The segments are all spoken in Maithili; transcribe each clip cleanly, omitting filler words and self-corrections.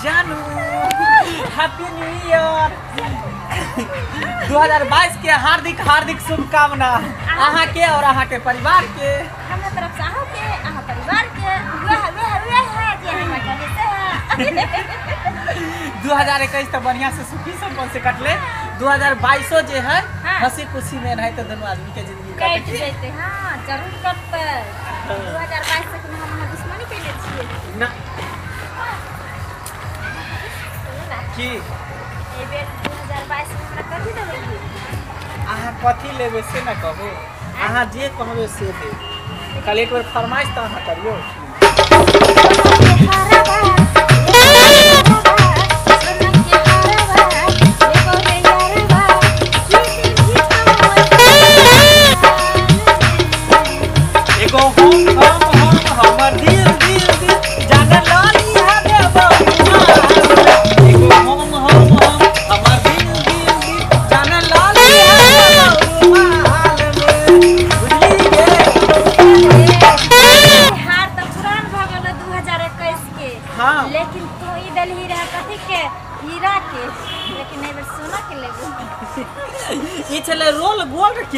जानू, हैप्पी न्यू ईयर 2022 के हार्दिक हार्दिक शुभकामना अहाँ के और अहाँ के परिवार के। हमरा तरफ से अहाँ के, अहाँ परिवार के, वह वह वह है जे हमरा कहने से है। 2021 तो बढ़िया से सुखी संपन्न से कटले, 2022 जे है हंसी खुशी में रहे तो दोनों आदमी के जिंदगी कट जैते। हां जरूर कटतै। 2022 से हम अहाँ दुश्मनी केने छियै ना की? एहि बेर 2022 में हमरा कथी देबै? अहाँ कथी लेबै से ना कहू, अहाँ जे कहबै से देब। कल एक बेर फरमाइश तऽ अहाँ करियौ। एगो हम हम हम हमर दिल दिल दिल जान लाली है देबो। एगो हम हम हम हमर दिल दिल दिल जान लाली है देबो माल में। बुझली गे? हार तऽ पुरान भऽ गेल 2021 के। हाँ। लेकिन तू ई देलही रहे कथी के? हीरा के। लेकिन एहि बेर सोना के लेबो। ई छलै रोल गोल्ड के।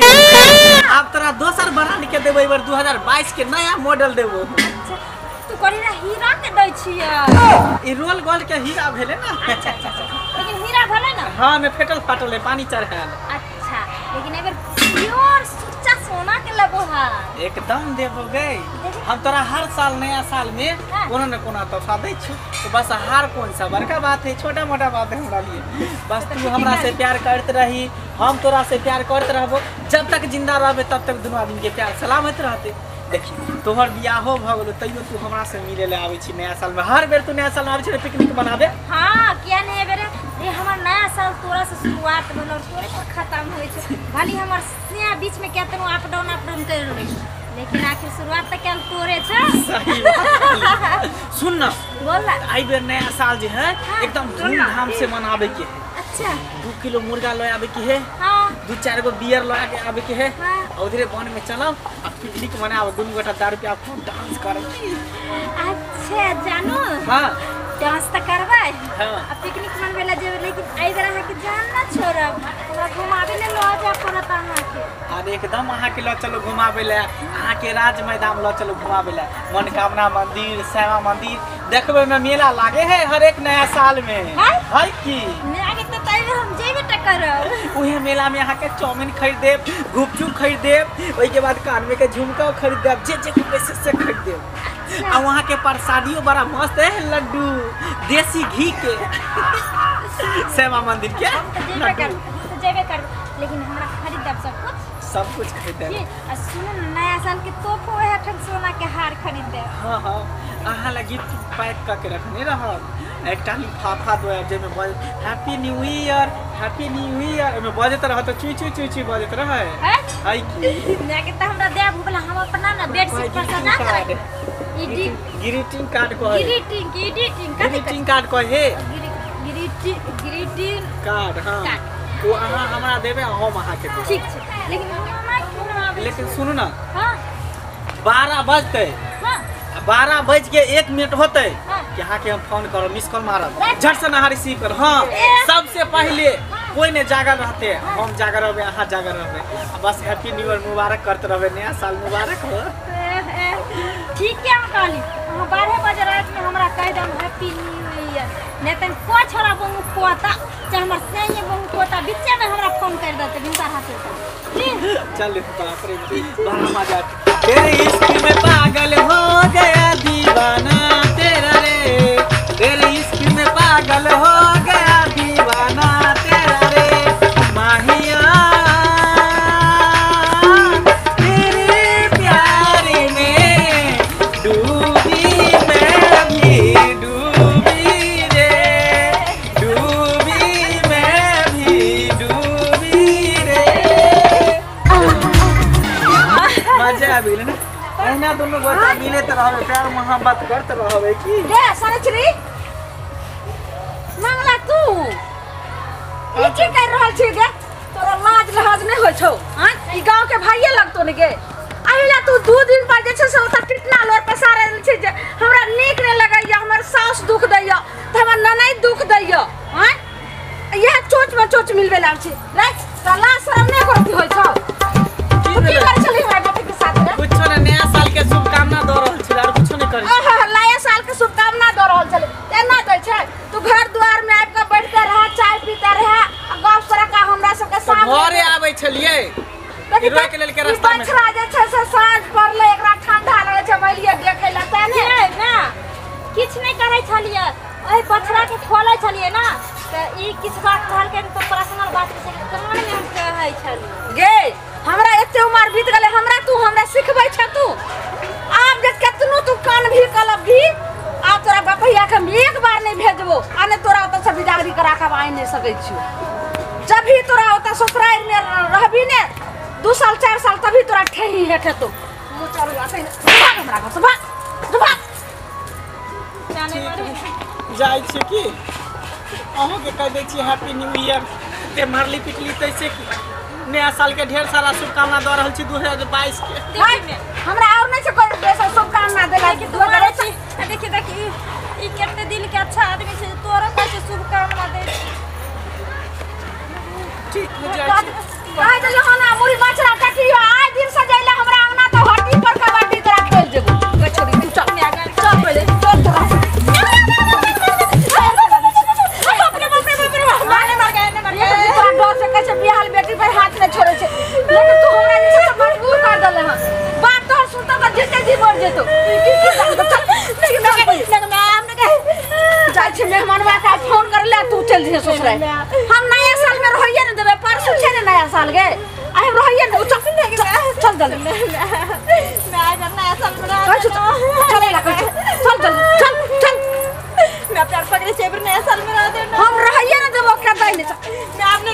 आब तोरा दोसर ब्रांड के देबो, एहि बेर 2022 के नया मॉडल देबो। अच्छा, तू कहली रहे हीरा के दै छियै। ई रोल गोल्ड के हीरा भेलै ना। अच्छा अच्छा अच्छा, लेकिन हीरा भेलै ना? हाँ, में फेटल फाटल है, पानी चढ़ायल। अच्छा, लेकिन एहि बेर प्योर सुच्चा सोना के लेबो हार। एकदम देबो गई। हम तोरा हर साल नया साल में कोनो न कोनो तोहफा दै छी। तो बस हार कौन सा बड़का बात है, छोटा मोटा बात है हमरा लिए। बस तू हमरा से प्यार करते रही, हम तोरा से प्यार करते रहबो। जब तक जिंदा रहबे तब तक दुनू आदमी के प्यार सलामत रहते। देखी तोहर बियाहो भऽ गेलो तैयो तू हमरा से मिले ले आबै छी नया साल में। हर बेर तू नया साल में आबै छी पिकनिक मनाबे। हाँ किया नहीं, एहि बेर रे हमर नया साल तोरा से शुरुआत भेल और तोरे पर खत्म होइ छै। भली हमर सिया बीच में केतनो अप डाउन कर लै, लेकिन आखिर शुरुआत तऽ कैल तोरे छै। सही बात। सुन ना, बोल ना। एहि बेर नया साल जे है एकदम धूमधाम से मनाबे के है। अच्छा। 2 किलो मुर्गा लऽ आबे के है। हाँ। 2-4 गो बियर लऽ के आबे के है। हाँ। और उधरे वन में चलब आ पिकनिक मनाब, दुनू गोटा दारू पिया खूब डांस करब। अच्छा जानू। हाँ। डांस तऽ करबै। हाँ। आ पिकनिक मनबै लए जेबै, लेकिन एहि बेर अहाँके जान ना छोड़ब, हमरा घुमाबै लए लऽ जाय पड़त अहाँके। अरे एकदम अहाँके लऽ चलू घुमाबै लए, अहाँके राज मैदान लऽ चलू घुमाबै लए। मनोकामना मंदिर, श्यामा मंदिर देखबै में मेला लागे है हर एक नया साल में। है की? आगे तऽ एहि बेर हम जेबे टा करब। उहे मेला में अहाँके चाउमीन खरीद देब, गुपचुप खरीद देब, ओहिके बाद कानमे के झुमका खरीद देब, जे जे कहबै से खरीद देब। आ वहाँ के प्रसादियो बड़ा मस्त है, लड्डू देसी घी के। श्यामा मंदिर के हम तऽ जेबे करब, लेकिन हमरा खरीद देब सब कुछ। सब कुछ खरीद देब। आ सुनू ने, नया साल के तोहफो वएह ठाम सोना के हार खरीद देब। हाँ हाँ, अहाँ लए गिफ्ट पैक कऽ के रखने रहब। एकटा लिफाफा दऽ आयब जाहिमे बज happy new year, happy new year, ओहिमे बजैत रहत तऽ चुई चुई चुई चुई बजैत रहै। है की? के तऽ हमरा देब वाला हम अपना ना बेडशीट पर सजा के रखब। ग्रीटिंग कार्ड कहै। ग्रीटिंग कार्ड कहै। Greeting card. हाँ, वो अहाँ हमरा देबै, हम अहाँके देबै। ठीक छै, लेकिन हमरा कोना। लेकिन सुनू ना। हाँ। 12 बजतै। हाँ। 12 बज के 1 मिनट होतै। हाँ। कि अहाँके हम फोन करब, मिस कॉल मारब, झट से अहाँ रिसीव कर। हाँ, सबसे पहले कोई नहीं जागल रहते, हम जागल रहबै, अहाँ जागल रहबै। बस हैप्पी न्यू ईयर मुबारक करते रहबै, नया साल मुबारक हो। ठीक है, हम कहली अहाँ 12 बजे राति में हमरा कहि देब हैप्पी न्यू ईयर, नहीं तऽ को छोड़ा बहु पोता चाहे हमर सैये बहु पोता बीचे में हमरा फोन कर देते भिनसर हाथे। चल बाप रे बड़ा मजा। तेरे इश्क में पागल हो गया दीवाना तेरा रे, तेरे इश्क में पागल हो गया दीवाना तेरा रे, माहिया तेरे प्यार में डूबी मैं भी डूबी रे, डूबी मैं भी डूबी रे। मजा आबि गेलै ने? एहिना दुनू गोटा मिलैत रहबै, प्यार मोहब्बत करते रहबै की? गे सनचरी मंगला तू ई की कर रहल छी गे? तोरा लाज लहाज नहि होइ छौ? हां, ई गांव के भाइये लगतो ने गे। अहिला तू 2 दिन पर जे छै से ओतऽ टिटना लोर पसारल छै जे हमरा नीक नहि लगैया, हमर साउस दुख दैया, तऽ हमर ननैद किछु नहि करै छलियै, ओहि बछड़ा के खोलै छलियै ना तऽ ई किछु बात कहलकै तऽ पर्सनल बात छै कान में हम कहै छलियै। गे हमरा एते उमर बीत गेलै, हमरा तू हमरा सिखबै छ तू? आब जे केतनो तू कान भी कलब भी आब तोरा बपहिया के हम एक बार नहीं भेजबो, आ ने तोरा ओतऽ से बिदागरी करा के आनि नहीं सकै छियो। जब भी तोरा ओतऽ ससुरारि में रहबी ने 2 साल 4 साल तभी तोरा ठेही हेठे तो मुँह चढ़ भाग हमरा घर से भाग भाग। जाइ छी की अहूँके कहि दै छी हैप्पी न्यू ईयर। ते मारली पिटली तैसे की नया साल के ढेर सारा शुभकामना दऽ रहल छी 2022 के। हमरा और नहीं छै कोई बेसा शुभकामना देला। देखी देखी ई केते दिल के अच्छा आदमी छै, तोरा कहै छै शुभकामना दै छै। ठीक हो जाइ छी। कहि देलियै हन मुड़ी मछरा कटियो आइ दिन से जइले हमरा अंगना तऽ हड्डी पर कबड्डी तोरा खेल जेबो। गे छोरी तू चल चल पहिले चल तोरा। बाप रे बाप रे बाप रे मारे मार गए ने मार गए। तोरा डर से कहै छै बियाहल बेटी पर हाथ नहि छोड़ै छै, लेकिन तू हमरा जे छै से मजबूर कर देले हन। बाप तोहर सुनतौ तऽ जीते जी मर जेतौ। चल जाइ छै मेहमानवा के फोन कर ले तू चल जइहे ससुराल। हम नया साल में रहिए ने देबै, परसू छै ने नया साल गे, आ हम रहिए ने। चल चल चल मैं नया साल में चल चल चल चल चल चल मैं प्यार पकड़े छै नया साल में रह दे। हम रहिए ने देबो के दै ने। मैं अपने